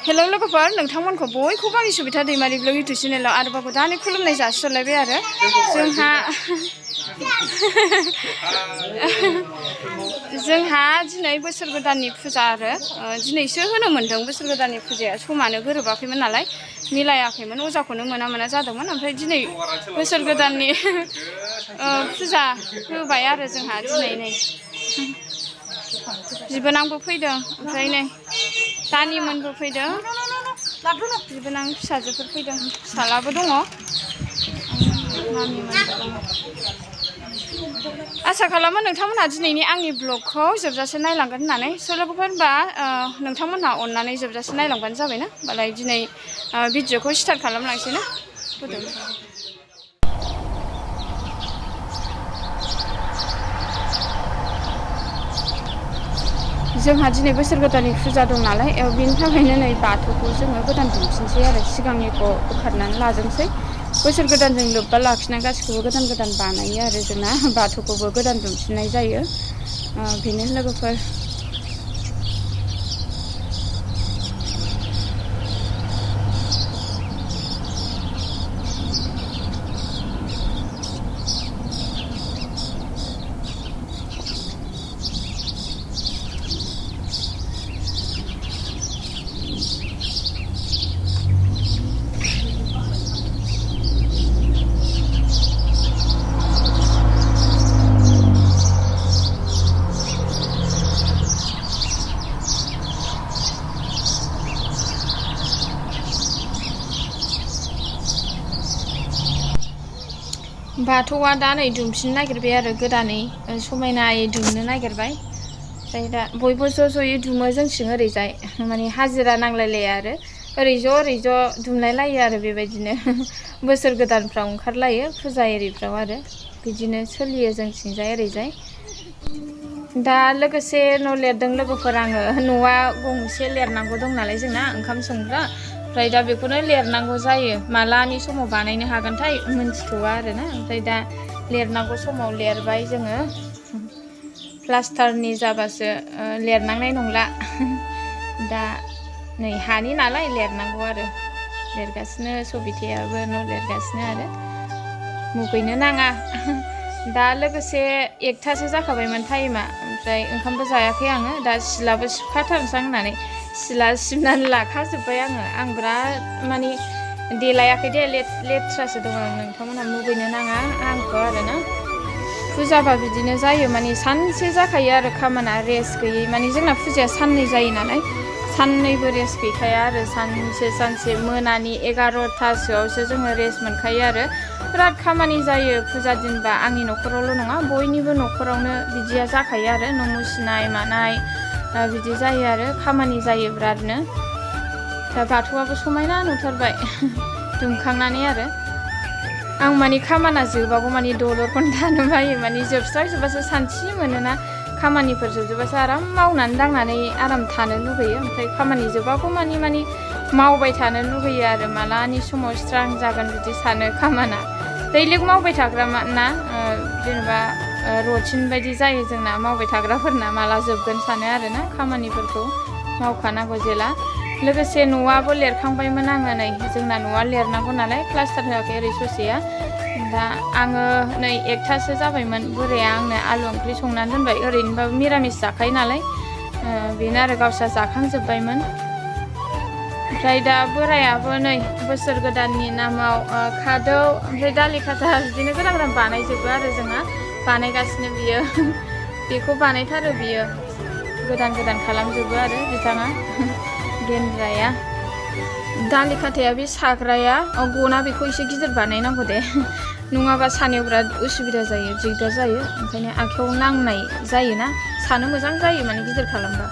Hello लोगोफोर नोंथांमोनखौ बयखौबो आंनि सबिता दैमारि ब्लग इउटुब चेनेलाव आरोबाव गोदानै खुलुमनाय जासिहरलायबाय आरो जोंहा दिनै बोसोर गोदाननि फुजा आरो दिनैसो होनो मोनदों बोसोर गोदाननि फुजाया समानो गोरोबाखैमोन नालाय मिलायाखैमोन अजाखौनो मोना जादोंमोन ओमफ्राय दिनै बोसोर गोदाननि फुजा होबाय आरो जोंहा दिनै नै बिबोनांबो फैदों ओमफ्राय नै दानिमोनबो फैदों बिबोनां फिसाजोफोर फैदों फिसालाबो दङ आसा खालामो नोंथांमोनहा दिनैनि आंनि ब्लगखौ जोबजासे नायलांगोन होननानै लोगोफोर होनबा नोंथांमोनहा अननानै जोबजासे नायलांबानो जाबायना होमबालाय दिनै भिडिअखौ स्टार्ट खालामलांसै ना जोंहा दिनै बोसोर गोदाननि फुजा दं नालाय बेनि थाखायनो नै बाथौखौ जोङो गोदान दुमफिनसै आरो सिगांनिखौ बोखारनानै लाजोबसै बोसोर गोदानजों लोब्बा लाखिना गासिखौबो गोदान बानायो आरो जोंना बाथौखौबो गोदान दुमफिननाय जायो बेनो लोगोफोर बाथौआ दा नै दुमफिननो नागिरबाय आरो गोदानै समायनायै दुमनो नागिरबाय ओमफ्राय दा बयबो ज'यै दुमो जोंथिं ओरैजाय माने हाजिरा नांलायलाया आरो ओरै ज' दुमलायलायो आरो बेबायदिनो बोसोर गोदानफ्राव ओंखारलायो फुजा एरिफ्राव आरो बिदिनो सोलियो जोंथिंजाय ओरैजाय दा लोगोसे न' लिरदों लोगोफोर आङो न'आ गंसे लिरनांगौ दं नालाय जोंना ओंखाम संग्रा ओमफ्राय दा बेखौनो लिरनांगौ जायो मालानि समाव बानायनो हागोनथाय मोनथिथ'वा आरोना ओमफ्राय दा लिरनांगौ समाव लिरबाय जोङो प्लास्टारनि जाबासो लिरनांनाय नंला दा नै हानि नालाय लिरनांगौ आरो लिरगासिनो सबितायाबो न' लिरगासिनो आरो मुगैनो नाङा दा लोगोसे 1थासो जाखाबायमोन टाइमा ओमफ्राय ओंखामबो जायाखै आङो दा सिलाबो सिबखाथारनोसै होननानै सिला सिबनानै लाखाजोब्बाय आं बिराद माने देलायाखै दे लेथ्रासो दङ नोंथांमोनहा मुगैनो नाङा आंखौ आरोना फुजाबा बिदिनो जायो माने सानसे जाखायो आरो खामाना रेस्ट गैयै माने जोंना फुजाया साननै जायो नालाय साननैबो रेस्ट गैखाया आरो सानसे मोनानि 11थासोआवसो जोङो रेस्ट मोनखायो आरो बिराद खामानि जायो फुजा दिनबा आंनि न'खरावल' नङा बयनिबो न'खरावनो बिदिया जाखायो आरो न' मुसिनाय मानाय बिदि जायो आरो खामानि जायो बिरादनो दा बाथौआबो समायना नुथारबाय दुमखांनानै आरो आं माने खामाना जोबागौ माने दलरखौनो थानो बायो माने जोबस्रांजोबासो सान्थि मोनोना खामानिफोर जोबजोबासो आराम मावनानै दांनानै आराम थानो लुगैयो ओमफ्राय खामानि जोबागौ माने मावबाय थानो लुगैयो आरो मालानि समाव स्रां जागोन बिदि सानो खामाना दैलिग मावबाय थाग्रा ना जेनेबा रुटिन बायदि जायो जोंना मावबाय थाग्राफोरना माला जोबगोन सानो आरोना खामानिफोरखौ मावखानांगौ जेला लोगोसे न'आबो लिरखांबायमोन आङो नै जोंना न'आ लिरनांगौ नालाय प्लास्टार होआखै ओरै ससेया दा आङो नै 1थासो जाबायमोन बोराया आंनो आलु ओंख्रि संनानै दोनबाय ओरैनोबाबो मिरामिस जाखायो नालाय बेनो आरो गावस्रा जाखांजोब्बायमोन ओमफ्राय दा बोरायाबो नै बोसोर गोदाननि नामाव खादौ ओमफ्राय दालि खाथा बिदिनो गोदान बानायजोबो आरो जोंहा बानायगासिनो बियो बेखौ बानायथारो बियो गोदान खालामजोबो आरो बिथाङा गेन्द्राया दालि खाथाया बे साग्राया गना बेखौ एसे गिदिर बानायनांगौ दे नङाबा सानायाव बिराद उसुबिदा जायो दिगदार जायो ओंखायनो आखायाव नांनाय जायोना सानो मोजां जायो माने गिदिर खालामबा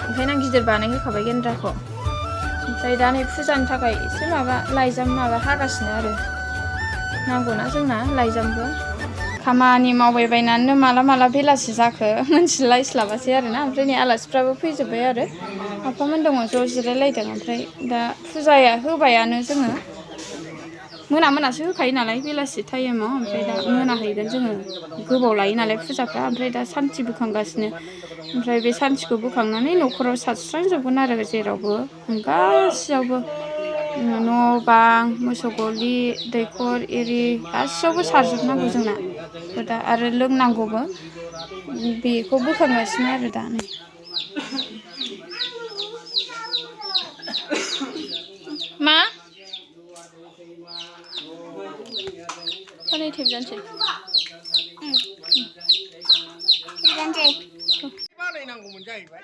ओंखायनो आं गिदिर बानायहोखाबाय गेन्द्राखौ ओमफ्राय दा नै फुजानि थाखाय एसे लाइजाम हागासिनो आरो नांगौना जोंना लाइजामबो खामानि मावबाय बायनानैनो माला बेलासि जाखो मोनथिलायस्लाबासै आरोना ओमफ्राय नै आलासिफ्राबो फैजोब्बाय आरो आफामोन दङ ज' जिरायलायदों ओमफ्राय दा फुजाया होबायानो जोङो मोनासो होखायो नालाय बेलासि टाइमाव ओमफ्राय दा मोनाहैगोन जोङो गोबाव लायो नालाय फुजाफ्रा ओमफ्राय दा सान्थि बोखांगासिनो ओमफ्राय बे सान्थिखौ बोखांनानै न'खराव सारस्रांजोबगोन आरो जेरावबो गासैयावबो न' बां मोसौ गलि दैखर एरि गासैयावबो सारजोबनांगौ जोंना दा आरो लोंनांगौबो बेखौ बोखांगासिनो आरो दा नै मा हनै थेबजानोसै बानायनांगौमोन जाहैबाय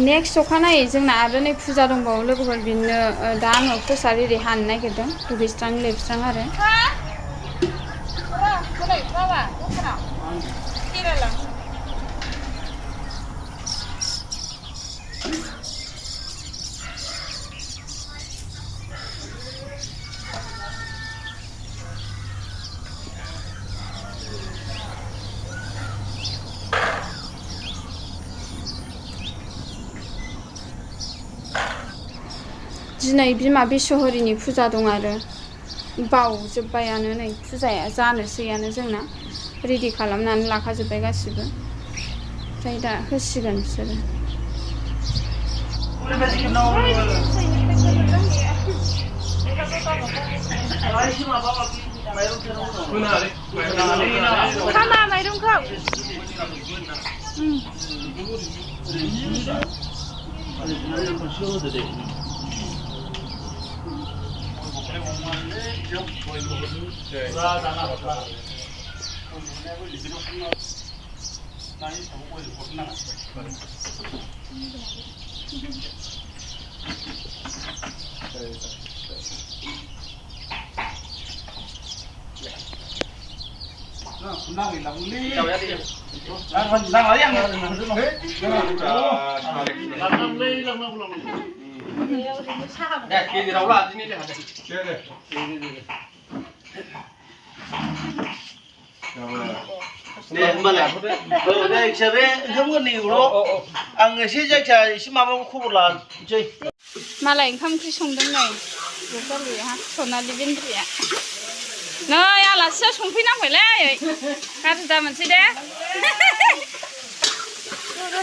नेक्स्ट अखानायै जोंना आरो नै फुजा दंबावो लोगोफोर बिदिनो दा आङो प्रसाद एरि हानो नागिरदों दुगैस्रां लोबस्रां आरो दिनै बिमा बिश्वहरिनि फुजा दं आरो बावजोब्बायानो नै फुजाया जानोसैयानो जोंना रेडि खालामनानै लाखाजोब्बाय गासिबो ओमफ्राय दा होसिगोन बिसोरो खामा माइरंखौ मालाय ओंखाम ओंख्रि संदों नै सनालि बेन्द्रिया नै आलासिया संफैनांबायलै गाज्रि दा मोनसै दे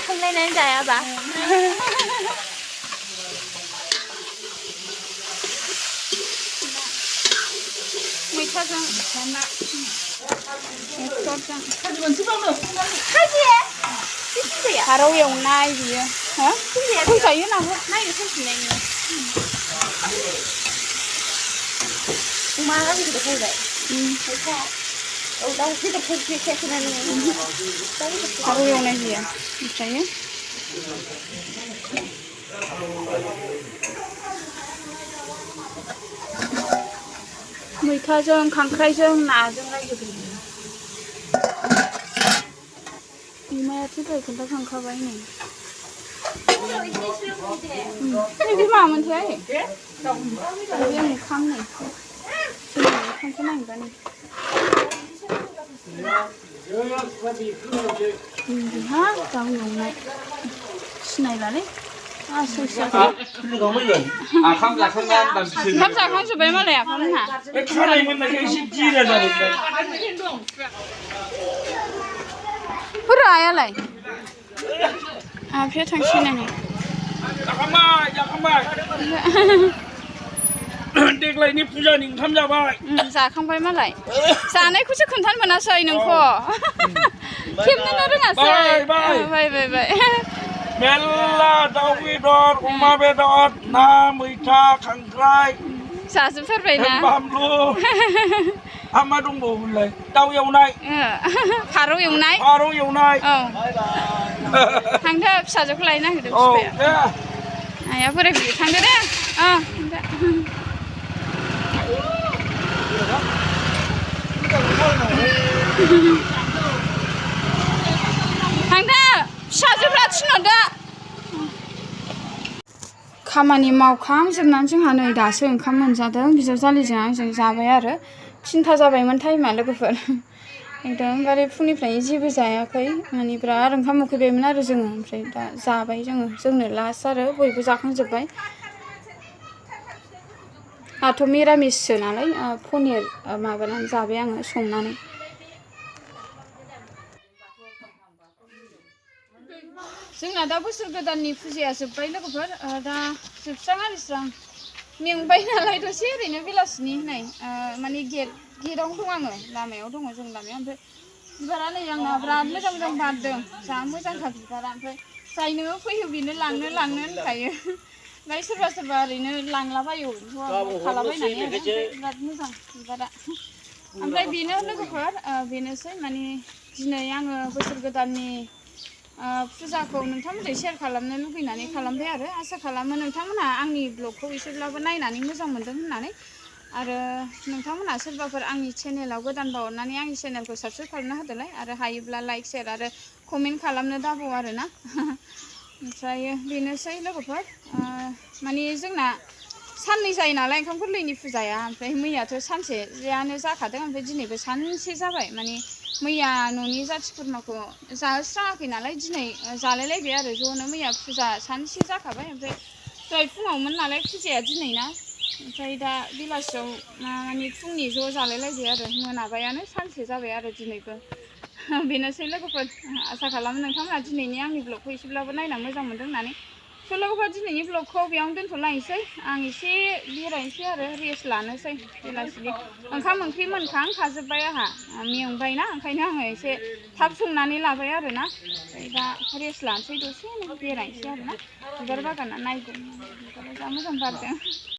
संनायनानै जायाबा मैथाजों फारौ एवनाय बियो फैजायो नांगौ नायनो फैफिननायनि अमा गामिखौ फैबाय फारौ एवनाय बियो ओमफ्रायो मैथाजों खांख्राइजों नाजों रायजोबो बिमायाथ' दहाय खोन्थाखांखाबाय नै बे मामोनथाय बे ओंखाम नै जोंनि ओंखामखौ नायनोबा नै हा दाउ एवनाय सिनायलालै 풀리고면 아캄 자칸가 난 비슷해. 감사한 주변에 말이야 아파나. 카라이면 나 계시 지레다는데. 후라야래. 아 표 당신네. 잠깐만. देग्लायनि फुजानि ओंखाम जाबाय जाखांबाय मालाय जानायखौसो खोन्थानो मोनासै नोंखौ खेबनोनो रोङासै बाय मेल्ला दाउ बेदर अमा बेदर ना मैथा खांख्राइ जाजोबथारबायना बानलु मा दंबावोमोनलाय दाउ एवनाय फारौ एवनाय औ थांदो फिसाजोखौ लायनो नागिरदों बिफाया आया बोराय बुरि थांदो दे थांदो फिसाजोफ्रा थिनहरदो खामानि मावखांजोबनानै जोंहा नै दासो ओंखाम मोनजादों बिजावजालिजों आंजों जाबाय आरो 3था जाबायमोन टाइमा लोगोफोर एकदमबारे फुंनिफ्रायनो जेबो जायाखै माने बिराद ओंखाम उखैबायमोन आरो जोङो ओमफ्राय दा जाबाय जोंनो लास्ट आरो बयबो जाखांजोब्बाय आंथ' मिरामिससो नालाय पनिर माबानानै जाबाय आङो संनानै जोंना दा बोसोर गोदाननि फुजाया जोब्बाय लोगोफोर दा जोबस्रां आरिस्रां मेंबाय नालाय दसे ओरैनो बेलासिनि नै माने गेटआवनो दं आङो लामायाव दङ जों लामायाव ओमफ्राय बिबारा नै आंना बिराद मोजां बारदों जा मोजांखा बिबारा ओमफ्राय जायनो फैयो बेनो लांनो होनखायो ओमफ्राय सोरबा ओरैनो लांलाबायो खालामबायनानै आरो बिराद मोजां बिबारा ओमफ्राय बेनो लोगोफोर बेनोसै माने दिनै आङो बोसोर गोदाननि फुजाखौ नोंथांमोनजों शेयार खालामनो लुगैनानै खालामबाय आरो आसा खालामो नोंथांमोनहा आंनि ब्लगखौ एसेब्लाबो नायनानै मोजां मोनदों होननानै आरो नोंथांमोनहा सोरबाफोर आंनि चेनेलाव गोदानबा अननानै आंनि चेनेलखौ साबस्क्राइब खालामना होदोलाय आरो हायोब्ला लाइक शेयार आरो कमेन्ट खालामनो दाबाव आरोना ओमफ्राय बेनोसै लोगोफोर माने जोंना साननै जायो नालाय ओंखाम गोरलैनि फुजाया ओमफ्राय मैयाथ' सानसेयानो जाखादों ओमफ्राय दिनैबो सानसे जाबाय माने मैया न'नि जाथि खुरमाखौ जाहोस्राङाखै नालाय दिनै जालायलायबाय आरो ज'नो मैया फुजा सानसे जाखाबाय ओमफ्राय दहाय फुङावमोन नालाय फुजाया दिनै ना ओमफ्राय दा बेलासियाव माने फुंनि ज' जालायलायबाय आरो मोनाबायानो सानसे जाबाय आरो दिनैबो बेनोसै लोगोफोर आसा खालामो नोंथांमोना दिनैनि आंनि ब्लगखौ एसेब्लाबो नायना मोजां मोनदों होननानै स' लोगोफोर दिनैनि ब्लगखौ बेयावनो दोनथ'लायनोसै आं एसे बेरायनोसै आरो रेस्ट लानोसै बेलासिनि ओंखाम ओंख्रि मोनखांखाजोब्बाय आंहा मेंबायना ओंखायनो आङो एसे थाब संनानै लाबाय आरोना ओमफ्राय दा रेस्ट लानोसै दसे बेरायनोसै आरोना बिबार बागाना नायगौ बिबारा जा मोजां बारदों